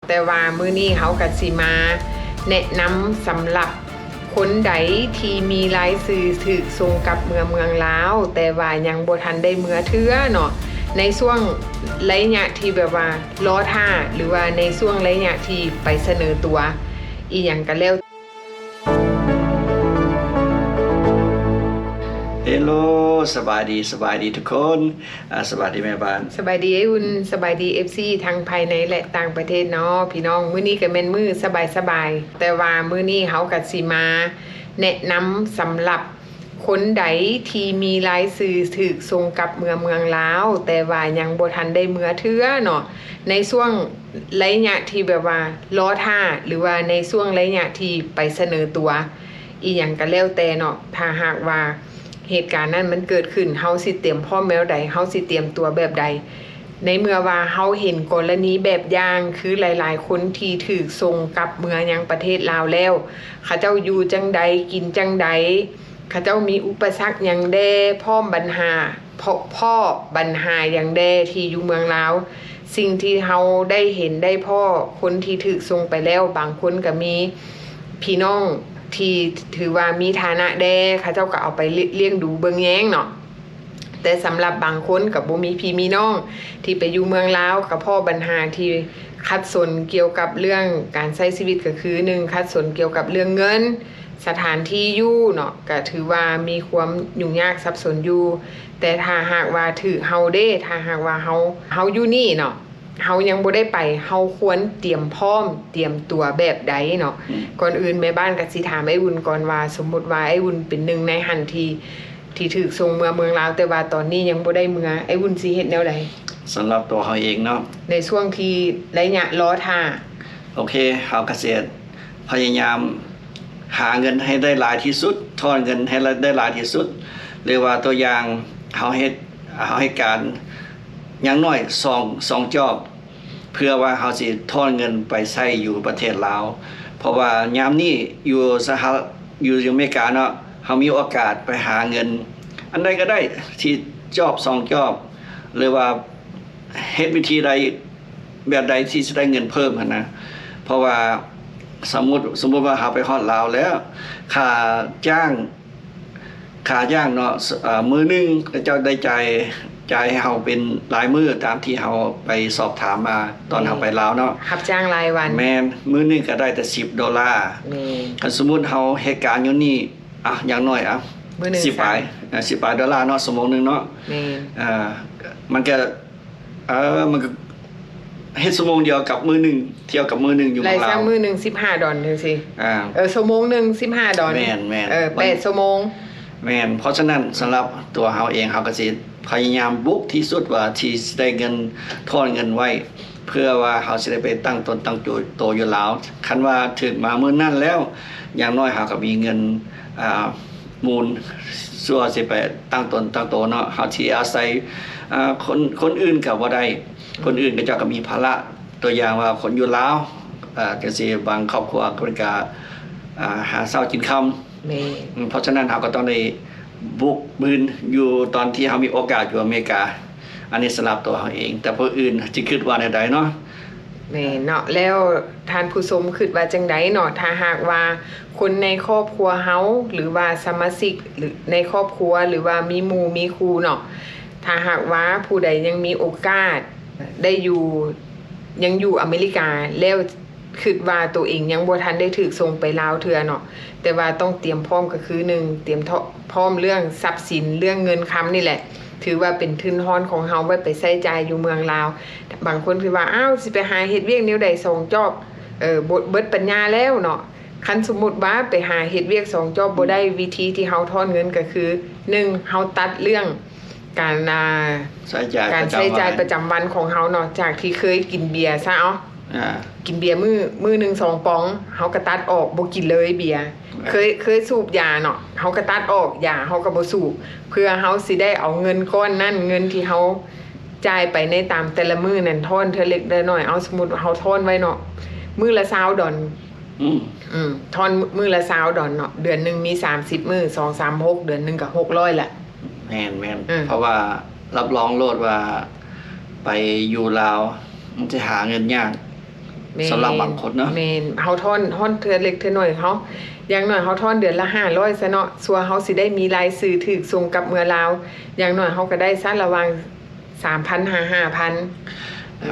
ແຕ່ວ່າມື້ນີ້ເຮົາກະຊິມາແນະນຳສຳລັບຄົນໃດທີ່ມີລາຍຊື່ຖືກສົ່ງກັບເມືອເມືອງລາວ ແຕ່ວ່າຍັງບໍ່ທັນໄດ້ເມືອເທື່ອເນາະ ໃນຊ່ວງໄລຍະທີ່ແບບວ່າລໍຖ້າ ຫຼືວ່າໃນຊ່ວງໄລຍະທີ່ໄປສະເໜີຕົວອີ່ຫຍັງກະແລ້ວ. ເຮໂລ ສະບາຍດີ ສະບາຍດີທຸກຄົນ. ອາ ສະບາຍດີແມ່ບ້ານ. ສະບາຍດີອ້າຍອຸ່ນ ສະບາຍດີເອັຟຊີທັງພາຍໃນ ແລະ ຕ່າງປະເທດເນາະພີ່ນ້ອງ. ມື້ນີ້ກະແມ່ນມື້ສະບາຍໆ ແຕ່ວ່າມື້ນີ້ເຮົາກະຊິມາແນະນຳສຳລັບຄົນໃດທີ່ມີລາຍຊື່ຖືກສົ່ງກັບເມືອເມືອງລາວ ແຕ່ວ່າຍັງບໍ່ທັນໄດ້ເມືອເທື່ອເນາະ ໃນຊ່ວງໄລຍະທີ່ແບບວ່າລໍຖ້າ ຫຼືວ່າໃນຊ່ວງໄລຍະທີ່ໄປສະເໜີຕົວອີ່ຫຍັງກະແລ້ວແຕ່ເນາະ. ຖ້າຫາກວ່າ ເຫດການນັ້ນມັນເກີດຂຶ້ນ ເຮົາຊິຕຽມພ້ອມແນວໃດ ເຮົາຊິຕຽມຕົວແບບໃດ ໃນເມື່ອວ່າເຮົາເຫັນກໍລະນີແບບຢ່າງ ຄືຫຼາຍໆຄົນທີ່ຖືກສົ່ງກັບເມືອຍັງປະເທດລາວແລ້ວ ເຂົາເຈົ້າຢູ່ຈັ່ງໃດ ກິນຈັ່ງໃດ ເຂົາເຈົ້າມີອຸປະສັກຫຍັງແດ່ ພ້ອມບັນຫາ ເພາະ ພໍ້ບັນຫາຫຍັງແດ່ທີ່ຢູ່ເມືອງລາວ. ສິ່ງທີ່ເຮົາໄດ້ເຫັນໄດ້ພໍ້ ຄົນທີ່ຖືກສົ່ງໄປແລ້ວ ບາງຄົນກະມີພີ່ນ້ອງທີ່ຖືວ່າມີຖານະແດ່ ເຂົາເຈົ້າກະເອົາໄປລ້ຽງດູເບິ່ງແຍງເນາະ. ແຕ່ສຳລັບບາງຄົນກະບໍ່ມີພີ່ມີນ້ອງທີ່ໄປຢູ່ເມືອງລາວ ກະພໍ້ບັນຫາທີ່ຂັດສົນກ່ຽວກັບເລື່ອງການໃຊ້ຊີວິດ ກະຄື ໜຶ່ງ ຂັດສົນກ່ຽວກັບເລື່ອງເງິນ ສະຖານທີ່ຢູ່ເນາະ ກະຖືວ່າມີຄວາມຫຍຸ້ງຍາກສັບສົນຢູ່. ແຕ່ຖ້າຫາກວ່າຖືກເຮົາເດ້ ຖ້າຫາກວ່າເຮົາ ເຮົາຢູ່ນີ້ເນາະ ເຮົາຍັງບໍ່ໄດ້ໄປ ເຮົາຄວນຕຽມພ້ອມ ຕຽມຕົວແບບໃດເນາະ? ອືມ ກ່ອນອື່ນແມ່ບ້ານກະຊິຖາມອ້າຍອຸ່ນກ່ອນວ່າ ສົມມຸດວ່າອ້າຍອຸ່ນເປັນໜຶ່ງໃນຫັ້ນທີ່ ທີ່ຖືກສົ່ງເມືອເມືອງລາວ ແຕ່ວ່າຕອນນີ້ຍັງບໍ່ໄດ້ເມືອ ອ້າຍອຸ່ນຊິເຮັດແນວໃດ? ສຳລັບຕົວເຮົາເອງເນາະ ໃນຊ່ວງທີ່ໄລຍະລໍຖ້າ ໂອເຄ ເຮົາກະຊິພະຍາຍາມຫາເງິນໃຫ້ໄດ້ຫຼາຍທີ່ສຸດ ຖອນເງິນໃຫ້ໄດ້ຫຼາຍທີ່ສຸດ ຫຼືວ່າຕົວຢ່າງ ເຮົາເຮັດ ເຮົາເຮັດການຢ່າງໜ້ອຍສອງ ສອງຈອບ ເພື່ອວ່າເຮົາຊິຖອນເງິນໄປໃຊ້ຢູ່ປະເທດລາວ ເພາະວ່າຍາມນີ້ຢູ່ສະຫະລັດ ຢູ່ ຢູ່ອາເມລິກາເນາະ ເຮົາມີໂອກາດໄປຫາເງິນອັນໃດກະໄດ້ ທີ່ຈອບສອງຈອບ ຫຼືວ່າເຮັດວິທີໃດ ແບບໃດທີ່ຊິໄດ້ເງິນເພີ່ມຫັ້ນນະ ເພາະວ່າ ສົມມຸດ ສົມມຸດວ່າເຮົາໄປຮອດລາວແລ້ວ ຄ່າຈ້າງ ຄ່າຈ້າງເນາະ ເອີ ມື້ໜຶ່ງເຂົາເຈົ້າໄດ້ຈ່າຍ ຈ່າຍໃຫ້ເຮົາເປັນລາຍມື້ ຕາມທີ່ເຮົາໄປສອບຖາມມາຕອນເຮົາໄປລາວເນາະ ຮັບຈ້າງລາຍວັນ. ແມ່ນ ມື້ໜຶ່ງກະໄດ້ແຕ່ສິບໂດລາ. ແມ່ນ ຄັນສົມມຸດເຮົາເຮັດການຢູ່ນີ້ ອ່ະ ຢ່າງໜ້ອຍ ອ່ະ ມື້ໜຶ່ງ ສິບປາຍ ສິບປາຍໂດລາເນາະ ຊົ່ວໂມງໜຶ່ງເນາະ. ແມ່ນ ອ່າ ມັນກະ ເອີ ມັນກະເຮັດຊົ່ວໂມງດຽວກັບມື້ໜຶ່ງ ທ່ຽວກັບມື້ໜຶ່ງຢູ່ເມືອງລາວ ມື້ໜຶ່ງສິບຫ້າດອນຈັ່ງຊີ້. ອ່າ ເອີ ຊົ່ວໂມງໜຶ່ງສິບຫ້າດອນ. ແມ່ນໆ ເອີ ມັນແປດຊົ່ວໂມງ. ແມ່ນ ເພາະສະນັ້ນ ສຳລັບຕົວເຮົາເອງ ເຮົາກະຊິພະຍາຍາມບຸກທີ່ສຸດວ່າທີ່ຊິໄດ້ເງິນ ຖອນເງິນໄວ້ ເພື່ອວ່າເຮົາຊິໄດ້ໄປຕັ້ງຕົນຕັ້ງໂຕຢູ່ລາວ. ຄັນວ່າຖືກມາມື້ນັ້ນແລ້ວ ຢ່າງໜ້ອຍເຮົາກະມີເງິນ ອ່າ ມູນ ຊົ່ວຊິໄປຕັ້ງຕົນຕັ້ງໂຕເນາະ ເຮົາຊິອາໄສ ອ່າ ຄົນ ຄົນອື່ນກະບໍ່ໄດ້ ຄົນອື່ນເຂົາເຈົ້າກະມີພາລະ ຕົວຢ່າງວ່າຄົນຢູ່ລາວ ອ່າ ຈັ່ງຊີ້ ບາງຄອບຄົວເພິ່ນກະ ອ່າ ຫາເຊົ້າກິນຄ່ຳ. ແມ່ນ ເພາະສະນັ້ນເຮົາກະຕ້ອງໄດ້ບຸກບືນຢູ່ຕອນທີ່ເຮົາມີໂອກາດຢູ່ອາເມລິກາ. ອັນນີ້ສຳລັບຕົວເຮົາເອງ ແຕ່ຜູ້ອື່ນຊິຄິດວ່າແນວໃດເນາະ? ແມ່ນເນາະ ແລ້ວທ່ານຜູ້ຊົມຄິດວ່າຈັ່ງໃດເນາະ ຖ້າຫາກວ່າຄົນໃນຄອບຄົວເຮົາ ຫຼືວ່າສະມາຊິກໃນຄອບຄົວ ຫຼືວ່າມີໝູ່ມີຄູ່ເນາະ ຖ້າຫາກວ່າຜູ້ໃດຍັງມີໂອກາດໄດ້ຢູ່ ຍັງຢູ່ອາເມລິກາ ແລ້ວຄິດວ່າໂຕເອງຍັງບໍ່ທັນໄດ້ຖືກສົ່ງໄປລາວເທື່ອເນາະ ແຕ່ວ່າຕ້ອງຕຽມພ້ອມ ກະຄື ໜຶ່ງ ຕຽມພ້ອມເລື່ອງຊັບສິນ ເລື່ອງເງິນຄຳນີ້ແຫຼະ ຖືວ່າເປັນທຶນຮອນຂອງເຮົາໄວ້ໄປໃຊ້ຈ່າຍຢູ່ເມືອງລາວ. ບາງຄົນຄິດວ່າ ອ້າວ ຊິໄປຫາເຮັດວຽກແນວໃດສອງຈອບ ເອີ ເບິດ ເບິດປັນຍາແລ້ວເນາະ. ຄັນສົມມຸດວ່າໄປຫາເຮັດວຽກສອງຈອບບໍ່ໄດ້ ວິທີທີ່ເຮົາຖອນເງິນກະຄື ໜຶ່ງ ເຮົາຕັດເລື່ອງການ ອ່າ ໃຊ້ຈ່າຍ ການໃຊ້ຈ່າຍປະຈຳວັນຂອງເຮົາເນາະ ຈາກທີ່ເຄີຍກິນເບຍຊະ ເອົາ ອ່າ ກິນເບຍມື້ ມື້ໜຶ່ງສອງປອງ ເຮົາກະຕັດອອກ ບໍ່ກິນເລີຍເບຍ. ເຄີຍ ເຄີຍສູບຢາເນາະ ເຮົາກະຕັດອອກ ຢາເຮົາກະບໍ່ສູບ ເພື່ອເຮົາຊິໄດ້ເອົາເງິນກ້ອນນັ້ນ ເງິນທີ່ເຮົາຈ່າຍໄປໃນຕາມແຕ່ລະມື້ນັ້ນ ຖອນເທື່ອເລັກເທື່ອໜ້ອຍ. ເອົາ ສົມມຸດວ່າເຮົາຖອນໄວ້ເນາະ ມື້ລະຊາວດອນ ອືມ ອືມ ຖອນມື້ລະຊາວດອນເນາະ ເດືອນໜຶ່ງມີສາມສິບມື້ ສອງ ສາມ ຫົກ ເດືອນໜຶ່ງກະຫົກຮ້ອຍລະ. ແມ່ນໆ ເອີ ເພາະວ່າຮັບຮອງໂລດວ່າໄປຢູ່ລາວ ມັນຊິຫາເງິນຍາກ. ແມ່ນ ສຳລັບບາງຄົນເນາະ ແມ່ນ ເຮົາຖອນ ຖອນເທື່ອເລັກເທື່ອໜ້ອຍ ເຮົາ ຢ່າງໜ້ອຍເຮົາຖອນເດືອນລະຫ້າຮ້ອຍຊະເນາະ ຊົ່ວເຮົາຊິໄດ້ມີລາຍຊື່ຖືກສົ່ງກັບເມືອລາວ ຢ່າງໜ້ອຍເຮົາກໍໄດ້ຊະລະຫວ່າງ ສາມພັນ ຫາ ຫ້າພັນ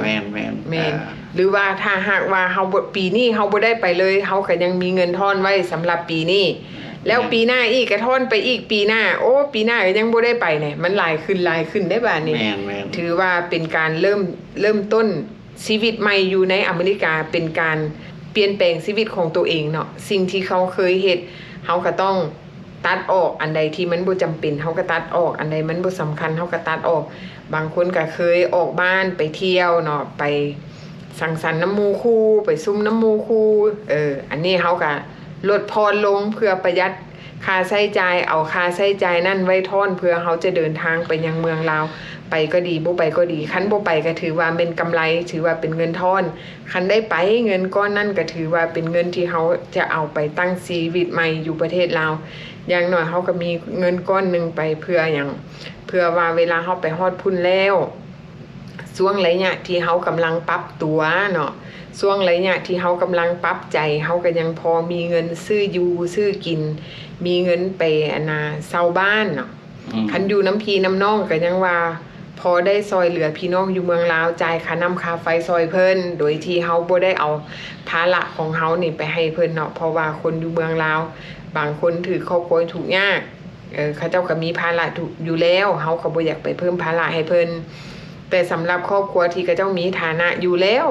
ແມ່ນໆ ແມ່ນ ອ່າ ຫຼືວ່າຖ້າຫາກວ່າເຮົາບໍ່ ປີນີ້ເຮົາບໍ່ໄດ້ໄປເລີຍ ເຮົາກໍຍັງມີເງິນຖອນໄວ້ສຳລັບປີນີ້ ແລ້ວ ແມ່ນ ປີໜ້າອີກກໍຖອນໄປອີກປີໜ້າ ໂອ້ ປີໜ້າກໍຍັງບໍ່ໄດ້ໄປແຫຼະ ມັນຫຼາຍຂຶ້ນ ຫຼາຍຂຶ້ນເດ້ບາດນີ້ ແມ່ນໆ ຖືວ່າເປັນການເລີ່ມ ເລີ່ມຕົ້ນຊີວິດໃໝ່ຢູ່ໃນອາເມລິກາ ເປັນການປ່ຽນແປງຊີວິດຂອງໂຕເອງເນາະ ສິ່ງທີ່ເຮົາເຄີຍເຮັດ ເຮົາກໍຕ້ອງ ຕັດອອກ ອັນໃດທີ່ມັນບໍ່ຈຳເປັນ ເຮົາກໍຕັດອອກ ອັນໃດມັນບໍ່ສຳຄັນ ເຮົາກໍຕັດອອກ ບາງຄົນກໍເຄີຍອອກບ້ານໄປທ່ຽວເນາະ ໄປສັງສັນນຳໝູ່ຄູ່ ໄປຊຸມນຳໝູ່ຄູ່ ເອີ ອັນນີ້ເຮົາກໍລົດຜ່ອນລົງເພື່ອປະຢັດຄ່າໃຊ້ຈ່າຍ ເອົາຄ່າໃຊ້ຈ່າຍນັ້ນໄວ້ຖອນ ເພື່ອເຮົາຈະເດີນທາງໄປຍັງເມືອງລາວ ໄປກໍດີ ບໍ່ໄປກໍດີ ຄັນບໍ່ໄປກໍຖືວ່າແມ່ນກຳໄລ ຖືວ່າເປັນເງິນຖອນ ຄັນໄດ້ໄປ ເງິນກ້ອນນັ້ນກໍຖືວ່າເປັນເງິນທີ່ເຮົາຈະເອົາໄປຕັ້ງຊີວິດໃໝ່ຢູ່ປະເທດລາວ ຢ່າງໜ້ອຍເຮົາກໍມີເງິນກ້ອນໜຶ່ງໄປເພື່ອຫຍັງ ເພື່ອວ່າເວລາເຮົາໄປຮອດພຸ້ນແລ້ວ ຊ່ວງໄລຍະທີ່ເຮົາກຳລັງປັບຕົວເນາະ ຊ່ວງໄລຍະທີ່ເຮົາກຳລັງປັບໃຈ ເຮົາກໍຍັງພໍມີເງິນຊື້ຢູ່ຊື້ກິນ ມີເງິນໄປ ອັນນ່າ ເຊົ່າບ້ານເນາະ ອືມ ຄັນຢູ່ນຳພີ່ນຳນ້ອງກໍຍັງວ່າ ພໍໄດ້ຊ່ອຍເຫຼືອພີ່ນ້ອງຢູ່ເມືອງລາວ ຈ່າຍຄ່ານ້ຳຄ່າໄຟຊ່ອຍເພິ່ນ ໂດຍທີ່ເຮົາບໍ່ໄດ້ເອົາພາລະຂອງເຮົານີ້ໄປໃຫ້ເພິ່ນເນາະ ເພາະວ່າຄົນຢູ່ເມືອງລາວ ບາງຄົນຖືກຄອບຄົວທຸກຍາກ ເອີ ເຂົາເຈົ້າກໍມີພາລະທຸກຢູ່ແລ້ວ ເຮົາກໍບໍ່ຢາກໄປເພີ່ມພາລະໃຫ້ເພິ່ນ ແຕ່ສຳລັບຄອບຄົວທີ່ເຂົາເຈົ້າມີຖານະຢູ່ແລ້ວ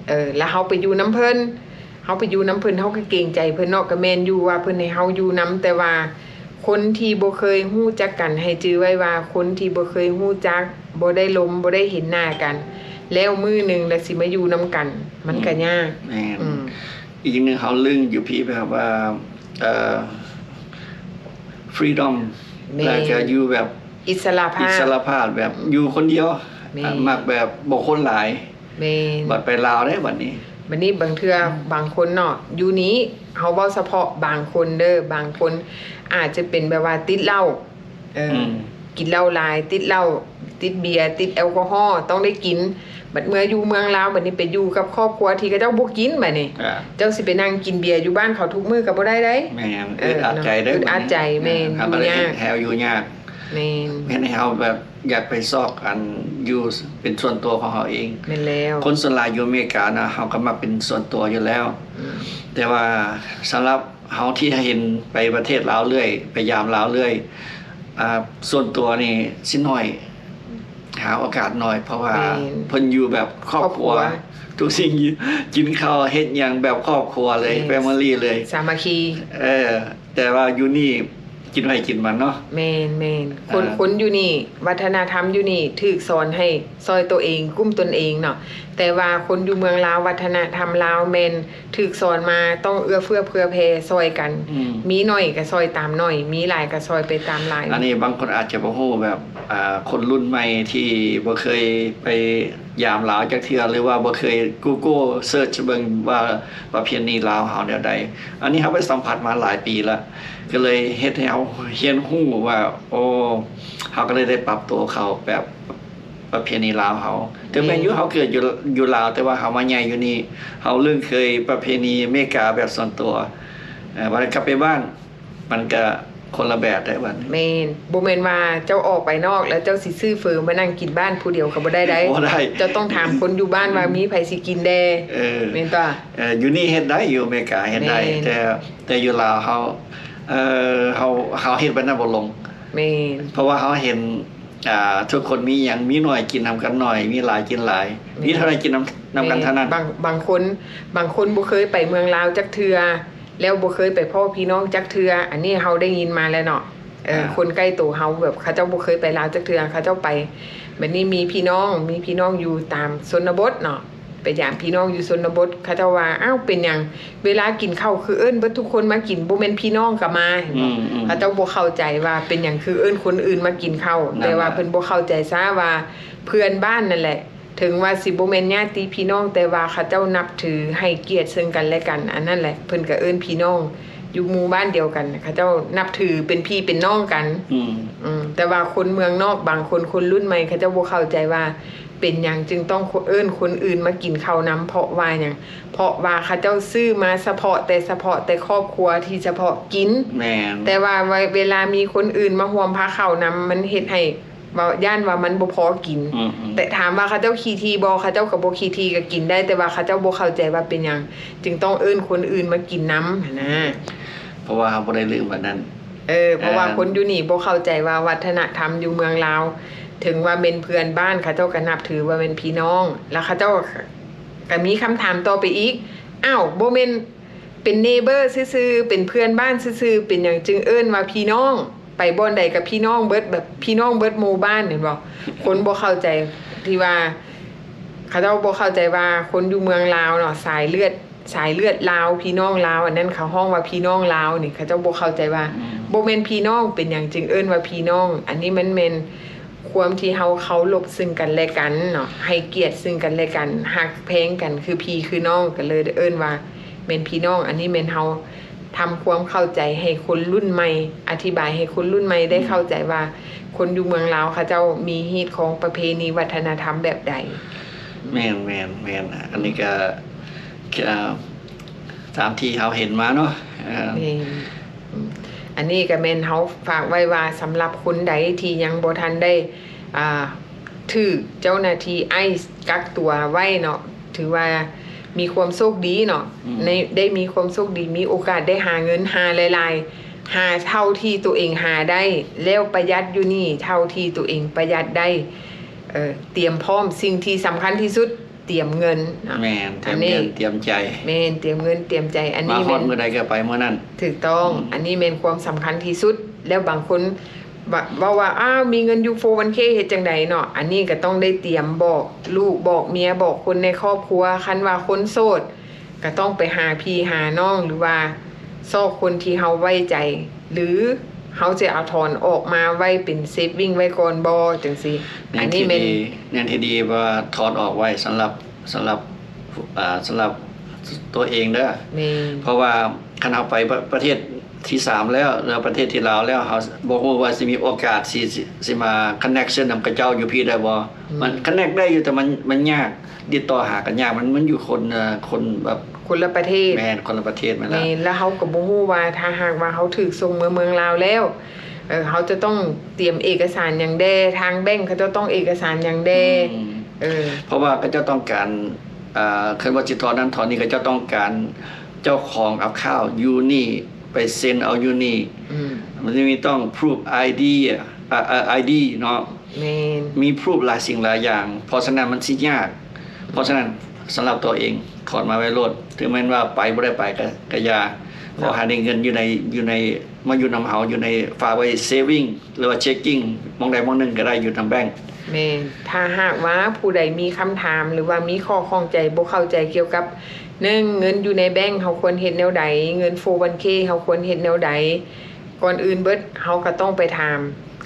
ເອີ ແລ້ວເຮົາໄປຢູ່ນຳເພິ່ນ ເຮົາໄປຢູ່ນຳເພິ່ນ ເຮົາກໍເກງໃຈເພິ່ນເນາະ ກໍແມ່ນຢູ່ວ່າເພິ່ນໃຫ້ເຮົາຢູ່ນຳ ແຕ່ວ່າຄົນທີ່ບໍ່ເຄີຍຮູ້ຈັກກັນ ໃຫ້ຈື່ໄວ້ວ່າຄົນທີ່ບໍ່ເຄີຍຮູ້ຈັກ ບໍ່ໄດ້ລົມ ບໍ່ໄດ້ເຫັນໜ້າກັນ ແລ້ວມື້ໜຶ່ງລະຊິມາຢູ່ນຳກັນ ມັນກໍຍາກ ແມ່ນ ອືມ ອີກຢ່າງໜຶ່ງເຮົາລຶ້ງຢູ່ພີ້ແບບວ່າ ເອີ ຟຣີດອມ ແມ່ນ ແລ້ວກໍຢູ່ແບບອິດສະຫຼະພາບ ອິດສະຫຼະພາບ ແບບຢູ່ຄົນດຽວ ແມ່ນ ມັກແບບບໍ່ຄົນຫຼາຍ ແມ່ນ ບັດໄປລາວເດ້ບັດນີ້ ບັດນີ້ບາງເທື່ອ ອືມ ບາງຄົນເນາະ ຢູ່ນີ້ ເຮົາເວົ້າສະເພາະບາງຄົນເດີ ບາງຄົນອາດຈະເປັນແບບວ່າຕິດເຫຼົ້າ ເອີ ອືມ ກິນເຫຼົ້າຫຼາຍ ຕິດເຫຼົ້າ ຕິດເບຍ ຕິດແອລກໍຮໍ ຕ້ອງໄດ້ກິນ ບັດເມື່ອຢູ່ເມືອງລາວ ບັດນີ້ໄປຢູ່ກັບຄອບຄົວທີ່ເຂົາເຈົ້າບໍ່ກິນ ບັດນີ້ ອ່າ ເຈົ້າຊິໄປນັ່ງກິນເບຍຢູ່ບ້ານເຂົາທຸກມື້ກໍບໍ່ໄດ້ໃດ໋ ແມ່ນ ເອີ ອຶດອັດໃຈເດີ ອຶດອັດໃຈ ແມ່ນ ຢູ່ຍາກ ແມ່ນ ເຮົາກໍເລີຍເຮັດແຮວຢູ່ຍາກ ແມ່ນ ເຮັດໃຫ້ເຮົາແບບ ຢາກໄປຊອກອັນຢູ່ເປັນສ່ວນຕົວຂອງເຮົາເອງ ແມ່ນແລ້ວ ຄົນສ່ວນຫຼາຍຢູ່ອາເມລິການະ ເຮົາກໍມັກເປັນສ່ວນຕົວຢູ່ແລ້ວ ອືມ ແຕ່ວ່າສຳລັບເຮົາທີ່ເຫັນໄປປະເທດລາວເລື້ອຍ ໄປຢາມລາວເລື້ອຍ ອ່າ ສ່ວນຕົວນີ້ຊິໜ້ອຍ ຫາໂອກາດໜ້ອຍ ເພາະວ່າ ແມ່ນ ເພິ່ນຢູ່ແບບຄອບຄົວ ຄອບຄົວ ທຸກສິ່ງ ກິນເຂົ້າເຮັດຫຍັງແບບຄອບຄົວເລີຍ ແມ່ນ ແຟມິລີເລີຍ ສາມັກຄີ ເອີ ແຕ່ວ່າຢູ່ນີ້ກິນໃຜກິນມັນເນາະ ແມ່ນໆ ຄົນ ອ່າ ຄົນຢູ່ນີ້ ວັດທະນະທຳຢູ່ນີ້ຖືກສອນໃຫ້ຊ່ອຍໂຕເອງ ກຸ້ມຕົນເອງເນາະ ແຕ່ວ່າຄົນຢູ່ເມືອງລາວ ວັດທະນະທຳລາວແມ່ນຖືກສອນມາຕ້ອງເອື້ອເຟື້ອເຜື່ອແຜ່ຊ່ອຍກັນ ອືມ ມີໜ້ອຍກໍຊ່ອຍຕາມໜ້ອຍ ມີຫຼາຍກໍຊ່ອຍໄປຕາມຫຼາຍ ອັນນີ້ບາງຄົນອາດຈະບໍ່ຮູ້ ແບບ ອ່າ ຄົນລຸ້ນໃໝ່ທີ່ບໍ່ເຄີຍໄປ ຢາມລາວຈັກເທື່ອ ຫຼືວ່າບໍ່ເຄີຍ Google search ເບິ່ງວ່າປະເພນີລາວເຮົາແນວໃດ. ອັນນີ້ເຮົາໄປສຳຜັດມາຫຼາຍປີລະ ກໍເລີຍເຮັດໃຫ້ເຮົາຮຽນຮູ້ວ່າ ໂອ້ ເຮົາກໍເລີຍໄດ້ປັບຕົວເຂົ້າແບບປະເພນີລາວເຮົາ. ເຖິງແມ່ນຢູ່ ແມ່ນ ເຮົາເກີດຢູ່ ຢູ່ລາວ ແຕ່ວ່າເຮົາມາໃຫຍ່ຢູ່ນີ້ ເຮົາລຶ້ງເຄີຍປະເພນີອາເມລິກາແບບສ່ວນຕົວ. ເອີ ບັດກັບໄປບ້ານ ມັນກະຄົນລະແບບໄດ໋ບັດນີ້. ແມ່ນ ບໍ່ແມ່ນວ່າເຈົ້າອອກໄປນອກແລ້ວເຈົ້າຊິຊື້ເຝີມານັ່ງກິນບ້ານຜູ້ດຽວກໍບໍ່ໄດ້ໄດ໋. ບໍ່ໄດ້ ເຈົ້າຕ້ອງຖາມຄົນຢູ່ບ້ານວ່າ ອືມ ມີໃຜຊິກິນແດ່. ເອີ ແມ່ນຕົວະ? ເອີ ຢູ່ນີ້ເຮັດໄດ້ ຢູ່ອາເມລິກາເຮັດໄດ້. ແມ່ນ ແຕ່ ແຕ່ຢູ່ລາວເຮົາ ເອີ ເຮົາ ເຮົາເຮັດແບບນັ້ນບໍ່ລົງ. ແມ່ນ ເພາະວ່າເຮົາເຫັນ ອ່າ ທຸກຄົນມີຫຍັງ ມີໜ້ອຍກິນນຳກັນໜ້ອຍ ມີຫຼາຍກິນຫຼາຍ. ແມ່ນ ມີເທົ່າໃດກິນນຳ ນຳກັນເທົ່ານັ້ນ. ບາງ ບາງຄົນ ບາງຄົນບໍ່ເຄີຍໄປເມືອງລາວຈັກເທື່ອ ແລ້ວບໍ່ເຄີຍໄປພໍ້ພີ່ນ້ອງຈັກເທື່ອ. ອັນນີ້ເຮົາໄດ້ຍິນມາແລ້ວເນາະ. ເອີ ອ່າ ຄົນໃກ້ໂຕເຮົາ ແບບເຂົາເຈົ້າບໍ່ເຄີຍໄປລາວຈັກເທື່ອ ເຂົາເຈົ້າໄປ ບັດນີ້ມີພີ່ນ້ອງ ມີພີ່ນ້ອງຢູ່ຕາມຊົນນະບົດເນາະ ໄປຢາມພີ່ນ້ອງຢູ່ຊົນນະບົດ ເຂົາເຈົ້າວ່າ ອ້າວ ເປັນຫຍັງເວລາກິນເຂົ້າຄືເອີ້ນເບິດທຸກຄົນມາກິນ ບໍ່ແມ່ນພີ່ນ້ອງກໍມາ ເຫັນບໍ່? ອືມໆ ເຂົາເຈົ້າບໍ່ເຂົ້າໃຈວ່າເປັນຫຍັງຄືເອີ້ນຄົນອື່ນມາກິນເຂົ້າ. ນັ້ນແຫຼະ ແຕ່ວ່າເພິ່ນບໍ່ເຂົ້າໃຈຊະວ່າເພື່ອນບ້ານນັ້ນແຫຼະ ເຖິງວ່າຊິບໍ່ແມ່ນຍາດຕິພີ່ນ້ອງ ແຕ່ວ່າເຂົາເຈົ້ານັບຖືໃຫ້ກຽດເຊິ່ງກັນແລະກັນ. ອັນນັ້ນແຫຼະ ເພິ່ນກໍເອີ້ນພີ່ນ້ອງ ຢູ່ໝູ່ບ້ານດຽວກັນ ເຂົາເຈົ້ານັບຖືເປັນພີ່ເປັນນ້ອງກັນ. ອືມ ອືມ ແຕ່ວ່າຄົນເມືອງນອກບາງຄົນ ຄົນລຸ້ນໃໝ່ ເຂົາເຈົ້າບໍ່ເຂົ້າໃຈວ່າ ເປັນຫຍັງຈຶ່ງຕ້ອງເອີ້ນຄົນອື່ນມາກິນເຂົ້ານຳ? ເພາະວ່າຫຍັງ? ເພາະວ່າເຂົາເຈົ້າຊື້ມາສະເພາະແຕ່ ສະເພາະແຕ່ຄອບຄົວທີ່ສະເພາະກິນ. ແມ່ນ. ແຕ່ວ່າເວ ເວລາມີຄົນອື່ນມາຮ່ວມພາເຂົ້ານຳ ມັນເຮັດໃຫ້ວ່າ ຢ້ານວ່າມັນບໍ່ພໍກິນ. ອືມໆ. ແຕ່ຖາມວ່າເຂົາເຈົ້າຂີ້ຖີ່ບໍ່? ເຂົາເຈົ້າກໍບໍ່ຂີ້ຖີ່ ກໍກິນໄດ້, ແຕ່ວ່າເຂົາເຈົ້າບໍ່ເຂົ້າໃຈວ່າເປັນຫຍັງຈຶ່ງຕ້ອງເອີ້ນຄົນອື່ນມາກິນນຳຫັ້ນນະ. ເພາະວ່າເຮົາບໍ່ໄດ້ລືມອັນນັ້ນ. ເອີ ເພາະວ່າ ເອີ ຄົນຢູ່ນີ້ບໍ່ເຂົ້າໃຈວ່າວັດທະນະທຳຢູ່ເມືອງລາວ ເຖິງວ່າແມ່ນເພື່ອນບ້ານ ເຂົາເຈົ້າກໍນັບຖືວ່າແມ່ນພີ່ນ້ອງ ແລ້ວເຂົາເຈົ້າກໍມີຄຳຖາມຕໍ່ໄປອີກ, ອ້າວ ບໍ່ແມ່ນເປັນເນເບີຊື່ໆ ເປັນເພື່ອນບ້ານຊື່ໆ ເປັນຫຍັງຈຶ່ງເອີ້ນວ່າພີ່ນ້ອງ? ໄປບ່ອນໃດກໍພີ່ນ້ອງເບິດ ແບບພີ່ນ້ອງເບິດໝູ່ບ້ານ ເຫັນບໍ່? ຄົນບໍ່ເຂົ້າໃຈທີ່ວ່າ ເຂົາເຈົ້າບໍ່ເຂົ້າໃຈວ່າຄົນຢູ່ເມືອງລາວເນາະ ສາຍເລືອດ ສາຍເລືອດລາວ ພີ່ນ້ອງລາວ ອັນນັ້ນເຂົາຮ້ອງວ່າພີ່ນ້ອງລາວນີ້ ເຂົາເຈົ້າບໍ່ເຂົ້າໃຈວ່າ ອືມ ບໍ່ແມ່ນພີ່ນ້ອງ ເປັນຫຍັງຈຶ່ງເອີ້ນວ່າພີ່ນ້ອງ? ອັນນີ້ມັນແມ່ນຄວາມທີ່ເຮົາເຄົາລົບຊຶ່ງກັນແລະກັນເນາະ ໃຫ້ກຽດຊຶ່ງກັນແລະກັນ ຮັກແພງກັນຄືພີ່ຄືນ້ອງ ກໍເລີຍໄດ້ເອີ້ນວ່າແມ່ນພີ່ນ້ອງ. ອັນນີ້ແມ່ນເຮົາທຳຄວາມເຂົ້າໃຈໃຫ້ຄົນລຸ້ນໃໝ່ ອະທິບາຍໃຫ້ຄົນລຸ້ນໃໝ່ໄດ້ ອືມ ເຂົ້າໃຈວ່າ ຄົນຢູ່ເມືອງລາວເຂົາເຈົ້າມີຮີດຄອງປະເພນີວັດທະນະທຳແບບໃດ. ແມ່ນໆໆ ອັນນີ້ກໍ ອ່າ ຕາມທີ່ເຮົາເຫັນມາເນາະ. ເອີ ແມ່ນ. ອືມ ອັນນີ້ກໍແມ່ນເຮົາຝາກໄວ້ວ່າ ສຳລັບຄົນໃດທີ່ຍັງບໍ່ທັນໄດ້ ອ່າ ຖືກເຈົ້າໜ້າທີ່ໄອສ໌ກັກຕົວໄວ້ເນາະ ຖືວ່າມີຄວາມໂຊກດີເນາະ ອືມ ໃນ ໄດ້ມີຄວາມໂຊກດີ ມີໂອກາດໄດ້ຫາເງິນ ຫາຫຼາຍໆ ຫາເທົ່າທີ່ຕົວເອງຫາໄດ້ ແລ້ວປະຢັດຢູ່ນີ້ເທົ່າທີ່ຕົວເອງປະຢັດໄດ້. ເອີ ຕຽມພ້ອມ ສິ່ງທີ່ສຳຄັນທີ່ສຸດ ຕຽມເງິນເນາະ. ແມ່ນ ຕຽມເງິນ ອັນນີ້ ຕຽມໃຈ. ແມ່ນ ຕຽມເງິນ ຕຽມໃຈ. ອັນນີ້ ມາຮອດມື້ໃດກໍໄປມື້ນັ້ນ. ຖືກຕ້ອງ. ອືມ ອັນນີ້ແມ່ນຄວາມສຳຄັນທີ່ສຸດ. ແລ້ວບາງຄົນ ເວົ້າວ່າ ອ້າວ ມີເງິນຢູ່ ໂຟວັນເຄ ເຮັດຈັ່ງໃດເນາະ? ອັນນີ້ກໍຕ້ອງໄດ້ຕຽມບອກລູກ ບອກເມຍ ບອກຄົນໃນຄອບຄົວ. ຄັນວ່າຄົນໂສດ ກໍຕ້ອງໄປຫາພີ່ຫານ້ອງ ຫຼືວ່າຊອກຄົນທີ່ເຮົາໄວ້ໃຈ ຫຼືເຮົາຈະເອົາຖອນອອກມາໄວ້ເປັນເຊບວິ້ງໄວ້ກ່ອນບໍ່ ຈັ່ງຊີ້. ອັນນີ້ແມ່ນ ແນວທີ່ດີ ແນວທີ່ດີວ່າຖອນອອກໄວ້ ສຳລັບ ສຳລັບ ອ່າ ສຳລັບຕົວເອງເດີ. ແມ່ນ. ເພາະວ່າຄັນເຮົາໄປປະ ປະເທດທີສາມແລ້ວ ຫຼືປະເທດທີ່ລາວແລ້ວ ເຮົາບໍ່ຮູ້ວ່າຊິມີໂອກາດຊິ ຊິ ຊິມາຄອນເນັກຊັນນຳເຂົາເຈົ້າຢູ່ພີ້ໄດ້ບໍ່? ອືມ ມັນຄອນເນັກໄດ້ຢູ່ ແຕ່ມັນ ມັນຍາກ ຕິດຕໍ່ຫາກັນຍາກ ມັນ ມັນຢູ່ຄົນ ເອີ ຄົນແບບ ຄົນລະປະເທດ. ແມ່ນ ຄົນລະປະເທດ ແມ່ນລະ. ແມ່ນ ແລ້ວເຮົາກໍບໍ່ຮູ້ວ່າຖ້າຫາກວ່າເຮົາຖືກສົ່ງເມືອເມືອງລາວແລ້ວ ເອີ ເຮົາຈະຕ້ອງຕຽມເອກະສານຫຍັງແດ່? ທາງແບັງເຂົາເຈົ້າຕ້ອງເອກະສານຫຍັງແດ່? ອືມ ເອີ ເພາະວ່າເຂົາເຈົ້າຕ້ອງການ ເອີ ຄັນວ່າຊິຖອນນັ້ນຖອນນີ້ ເຂົາເຈົ້າຕ້ອງການເຈົ້າຂອງອາຄາວຢູ່ນີ້ ໄປເຊັນເອົາຢູ່ນີ້. ອືມ ມັນຈະມີຕ້ອງພຣູຟໄອດີ ອາ ອາ ໄອດີເນາະ. ແມ່ນ. ມີພຣູຟຫຼາຍສິ່ງຫຼາຍຢ່າງ ເພາະສະນັ້ນມັນຊິຍາກ. ເພາະສະນັ້ນ ສຳລັບຕົວເອງ ຖອນມາໄວ້ໂລດ ເຖິງແມ່ນວ່າໄປບໍ່ໄດ້ໄປກໍ ກໍຢ່າ ຂໍໃຫ້ໄດ້ເງິນຢູ່ໃນ ຢູ່ໃນ ມາຢູ່ນຳເຮົາ ຢູ່ໃນ ຝາກໄວ້ເຊບວິ້ງ ຫຼືວ່າເຊັກກິ້ງ ໝ່ອງໃດໝ່ອງໜຶ່ງກໍໄດ້ ຢູ່ນຳແບັງ. ແມ່ນ. ຖ້າຫາກວ່າຜູ້ໃດມີຄຳຖາມ ຫຼືວ່າມີຂໍ້ຂ້ອງໃຈ ບໍ່ເຂົ້າໃຈກ່ຽວກັບ ໜຶ່ງ ເງິນຢູ່ໃນແບັງ ເຮົາຄວນເຮັດແນວໃດ? ເງິນ ໂຟວັນເຄ ເຮົາຄວນເຮັດແນວໃດ? ກ່ອນອື່ນເບິດ ເຮົາກໍຕ້ອງໄປຖາມ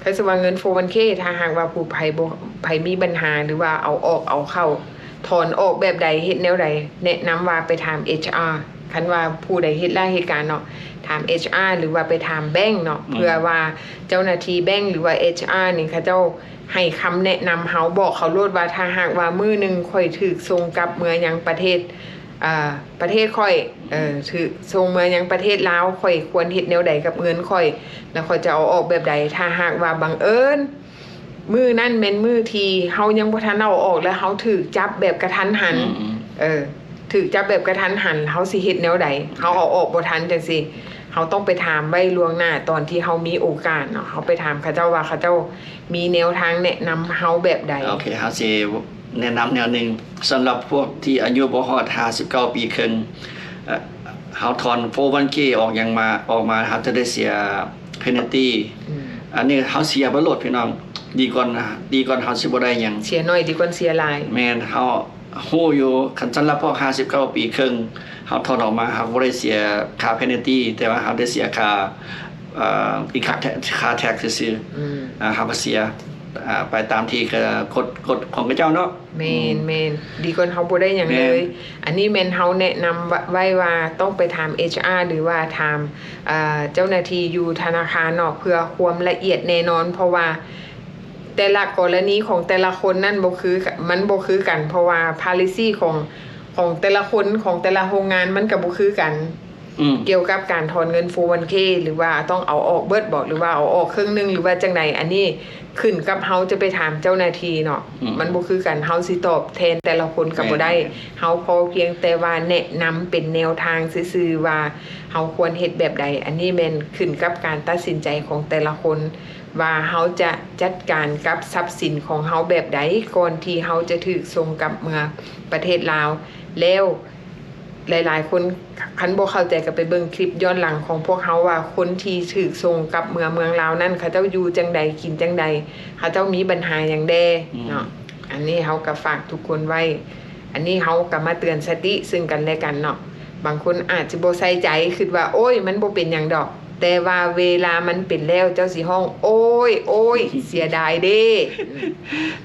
ຄັນສົມມຸດວ່າເງິນ ໂຟວັນເຄ ຖ້າຫາກວ່າຜູ້ໃຜບໍ່ ໃຜມີບັນຫາ ຫຼືວ່າເອົາອອກເອົາເຂົ້າ ຖອນອອກແບບໃດ ເຮັດແນວໃດ ແນະນຳວ່າໄປຖາມເອັດຊອາ ຄັນວ່າຜູ້ໃດເຮັດລາຍເຮັດການເນາະ ຖາມເອັດຊອາ ຫຼືວ່າໄປຖາມແບັງເນາະ. ອືມ ເພື່ອວ່າເຈົ້າໜ້າທີ່ແບັງ ຫຼືວ່າເອັດຊອານີ້ ເຂົາເຈົ້າໃຫ້ຄຳແນະນຳເຮົາ ບອກເຂົາໂລດວ່າ ຖ້າຫາກວ່າມື້ໜຶ່ງຂ້ອຍຖືກສົ່ງກັບເມືອຍັງປະເທດ ອ່າ ປະເທດຂ້ອຍ ເອີ ຖືກສົ່ງເມືອຍັງປະເທດລາວ ຂ້ອຍຄວນເຮັດແນວໃດກັບເງິນຂ້ອຍ ແລ້ວຂ້ອຍຈະເອົາອອກແບບໃດ? ຖ້າຫາກວ່າບັງເອີນມື້ນັ້ນແມ່ນມື້ທີ່ເຮົາຍັງບໍ່ທັນເອົາອອກ ແລ້ວເຮົາຖືກຈັບແບບກະທັນຫັນ ອືມໆ ເອີ ຖືກຈັບແບບກະທັນຫັນ ເຮົາຊິເຮັດແນວໃດ? ເຮົາເອົາອອກບໍ່ທັນຈັ່ງຊີ້ ເຮົາຕ້ອງໄປຖາມໄວ້ລ່ວງໜ້າ ຕອນທີ່ເຮົາມີໂອກາດເນາະ ເຮົາໄປຖາມເຂົາເຈົ້າວ່າ ເຂົາເຈົ້າມີແນວທາງແນະນຳເຮົາແບບໃດ? ໂອເຄ ເຮົາຊິ ແນະນຳແນວໜຶ່ງ ສຳລັບພວກທີ່ອາຍຸບໍ່ຮອດຫ້າສິບເກົ້າປີເຄິ່ງ ເອີ ເຮົາຖອນ ໂຟວັນເຄ ອອກຫຍັງມາ ອອກມາ ເຮົາຈະໄດ້ເສຍເພນັນຕີ. ອືມ ອັນນີ້ເຮົາເສຍໄປໂລດ ພີ່ນ້ອງ ດີກວ່າ ດີກວ່າເຮົາຊິບໍ່ໄດ້ຫຍັງ. ເສຍໜ້ອຍດີກວ່າເສຍຫຼາຍ. ແມ່ນ ເຮົາຮູ້ຢູ່ ຄັນສຳລັບພວກຫ້າສິບເກົ້າປີເຄິ່ງ ເຮົາຖອນອອກມາ ເຮົາບໍ່ໄດ້ເສຍຄ່າເພນັນຕີ ແຕ່ວ່າເຮົາໄດ້ເສຍຄ່າ ເອີ ອີກຄ່າແທັກ ຄ່າແທັກຊື່ໆ. ອືມ ອ່າ ເຮົາກໍເສຍ ອ່າ ໄປຕາມທີ່ ເອີ ກົດ ກົດຂອງເຂົາເຈົ້າເນາະ. ແມ່ນ ອືມ ແມ່ນ ດີກວ່າເຮົາບໍ່ໄດ້ຫຍັງເລີຍ. ແມ່ນ ອັນນີ້ແມ່ນເຮົາແນະນຳ ວ- ໄວ້ວ່າຕ້ອງໄປຖາມເອັດຊອາ ຫຼືວ່າຖາມ ເອີ ເຈົ້າໜ້າທີ່ຢູ່ທະນາຄານເນາະ ເພື່ອຄວາມລະອຽດແນ່ນອນ ເພາະວ່າ ແຕ່ລະກໍລະນີຂອງແຕ່ລະຄົນນັ້ນບໍ່ຄື ມັນບໍ່ຄືກັນ ເພາະວ່າ policy ຂອງ ຂອງແຕ່ລະຄົນ ຂອງແຕ່ລະໂຮງງານມັນກໍບໍ່ຄືກັນ. ອືມ ກ່ຽວກັບການຖອນເງິນ ໂຟວັນເຄ ຫຼືວ່າຕ້ອງເອົາອອກເບິດບໍ ຫຼືວ່າເອົາອອກເຄິ່ງໜຶ່ງ ຫຼືວ່າຈັ່ງໃດ ອັນນີ້ຂຶ້ນກັບເຮົາຈະໄປຖາມເຈົ້າໜ້າທີ່ເນາະ. ອືມ ມັນບໍ່ຄືກັນ ເຮົາຊິຕອບແທນແຕ່ລະຄົນກໍບໍ່ໄດ້. ແມ່ນໆ ເຮົາພໍພຽງແຕ່ວ່າແນະນຳເປັນແນວທາງຊື່ໆວ່າ ເຮົາຄວນເຮັດແບບໃດ. ອັນນີ້ແມ່ນຂຶ້ນກັບການຕັດສິນໃຈຂອງແຕ່ລະຄົນ ວ່າເຮົາຈະຈັດການກັບຊັບສິນຂອງເຮົາແບບໃດ ກ່ອນທີ່ເຮົາຈະຖືກສົ່ງກັບເມືອປະເທດລາວ. ແລ້ວຫຼາຍໆຄົນ ຄັນບໍ່ເຂົ້າໃຈກໍໄປເບິ່ງຄລິບຍ້ອນຫຼັງຂອງພວກເຮົາວ່າ ຄົນທີ່ຖືກສົ່ງກັບເມືອເມືອງລາວນັ້ນ ເຂົາເຈົ້າຢູ່ຈັ່ງໃດ ກິນຈັ່ງໃດ ເຂົາເຈົ້າມີບັນຫາຫຍັງແດ່ ອືມ ເນາະ. ອັນນີ້ເຮົາກໍຝາກທຸກຄົນໄວ້. ອັນນີ້ເຮົາກໍມາເຕືອນສະຕິຊຶ່ງກັນແລະກັນເນາະ. ບາງຄົນອາດຈະບໍ່ໃສ່ໃຈ ຄິດວ່າ ໂອ້ຍ ມັນບໍ່ເປັນຫຍັງດອກ. ແຕ່ວ່າເວລາມັນເປັນແລ້ວ ເຈົ້າຊິຮ້ອງ ໂອ້ຍ ໂອ້ຍ ເສຍດາຍເດ້.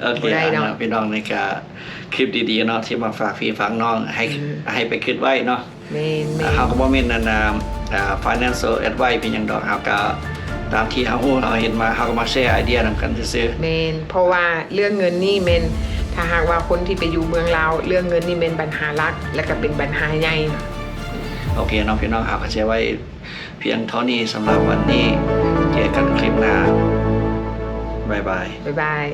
ໂອເຄ ບໍ່ໄດ້ດອກ ພີ່ນ້ອງ ນີ້ກະຄລິບດີໆເນາະ ທີ່ມາຝາກພີ່ຝາກນ້ອງ ໃຫ້ ອືມ ໃຫ້ໄປຄິດໄວ້ເນາະ. ແມ່ນໆ ເຮົາກໍບໍ່ແມ່ນອັນ ອ່າ ອ່າ financial advice ເປັນຫຍັງດອກ ເຮົາກໍຕາມທີ່ເຮົາຮູ້ເຮົາເຫັນມາ ເຮົາກໍມາແຊໄອເດຍນຳກັນຊື່ໆ. ແມ່ນ ເພາະວ່າເລື່ອງເງິນນີ້ແມ່ນ ຖ້າຫາກວ່າຄົນທີ່ໄປຢູ່ເມືອງລາວ ເລື່ອງເງິນນີ້ແມ່ນບັນຫາຫຼັກ ແລະກໍເປັນບັນຫາໃຫຍ່. ໂອເຄເນາະ ພີ່ນ້ອງ ເຮົາກໍຈະໄວ້ພຽງເທົ່ານີ້ສຳລັບວັນນີ້ ເຈີກັນຄລິບໜ້າ ບາຍບາຍ ບາຍບາຍ.